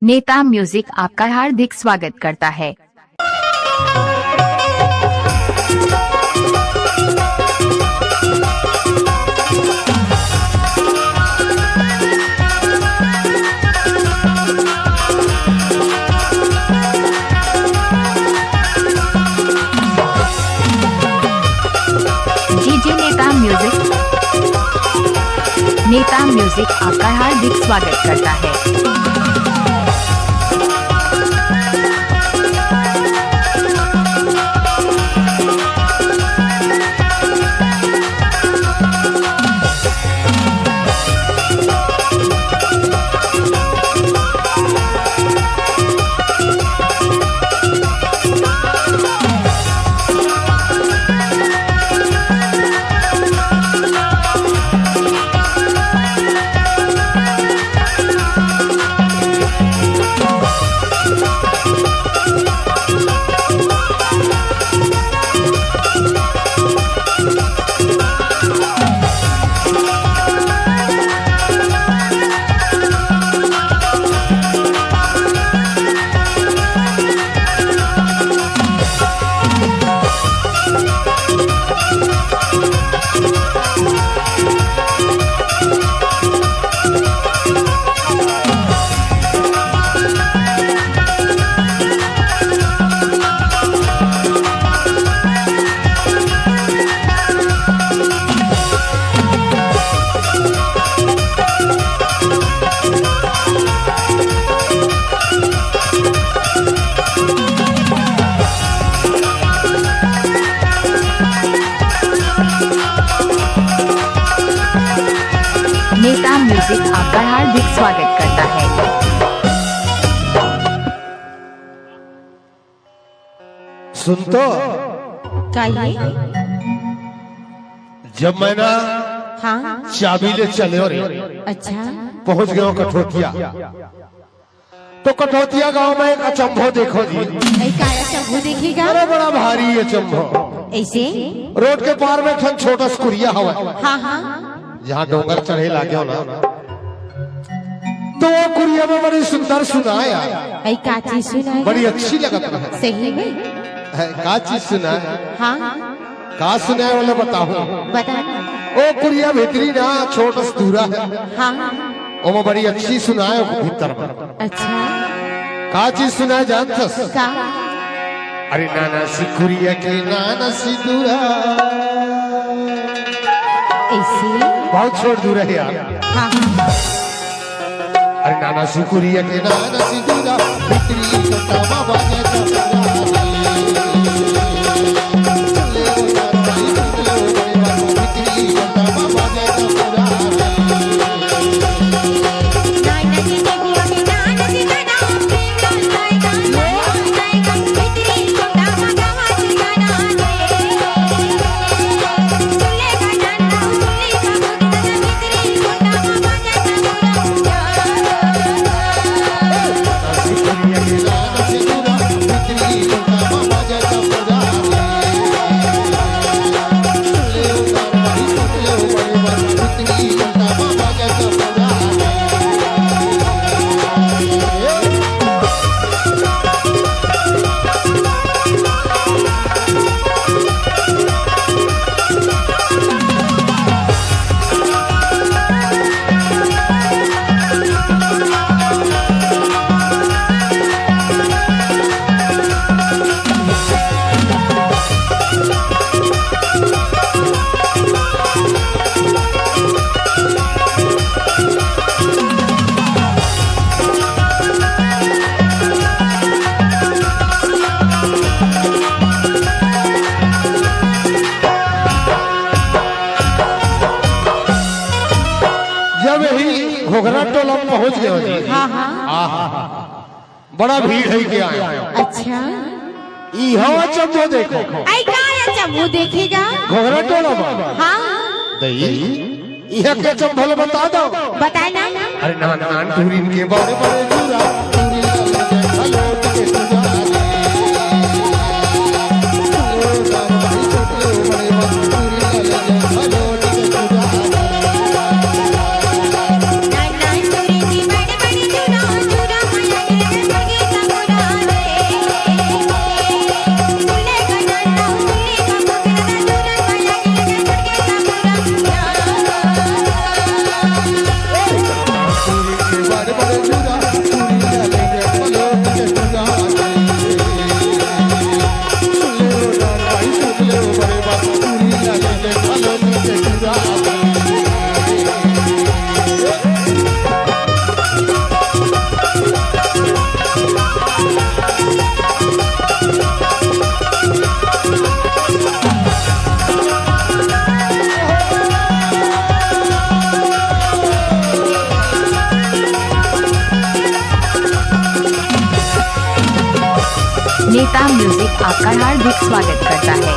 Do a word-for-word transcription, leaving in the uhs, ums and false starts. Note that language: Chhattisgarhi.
नेता म्यूजिक आपका हार्दिक स्वागत करता है। डीजे नेता म्यूजिक, नेता म्यूजिक आपका हार्दिक स्वागत करता है। नेता म्यूजिक आपका हार्दिक स्वागत करता है। सुन तो। का ये? जब मैं ना हाँ। चाबी ले चले हो रे, अच्छा। पहुंच गए हो कठौतिया। तो कठौतिया गांव में एक अचंभो देखो जी। ए, का अचंभो देखेगा? अरे बड़ा भारी अचंभो। ऐसे? रोड के पार में एक ठन छोटा सा कुरिया हवा। हाँ, हाँ। जहाँ डोंगर चढ़े लागे हो ना, तो वो कुरिया में बड़ी सुंदर सुनाय यार। ए, का चीज सुनाय? बड़ी अच्छी लगत रहे। सही में? है, का चीज सुनाय? हाँ। का सुनाय वाला बताऊं? बता। ओ कुरिया भीतरी ना छोटा सा दूरा है। हाँ। ओमा बड़ी अच्छी सुनाय भीतर में। अच्छा। का चीज सुनाय जानथस? का? अरे नाना सी कुरिया के नाना सी दूरा। ऐसे? बहुत छोट दूरा है यार। हाँ, हाँ। अरे नाना सी कुरिया के नाना सी दूरा, भीतरी छोटा बाबा जैसा दूरा। जब यही घोघरा टोला में पहुंच गए हो जी। हाँ, हाँ। आहा, बड़ा भीड़ है क्या? अच्छा। इहाँ अचंभो देखो। आई का अचंभो देखेगा? घोघरा टोला में। हाँ। दई, इहाँ के अचंभो ल बता दो। बताए ना। अरे नान नान टूरिन के बड़े बड़े चूरा, टूरी लाल के खलोट के चूरा। एटा म्यूजिक आपका हार्दिक स्वागत करता है।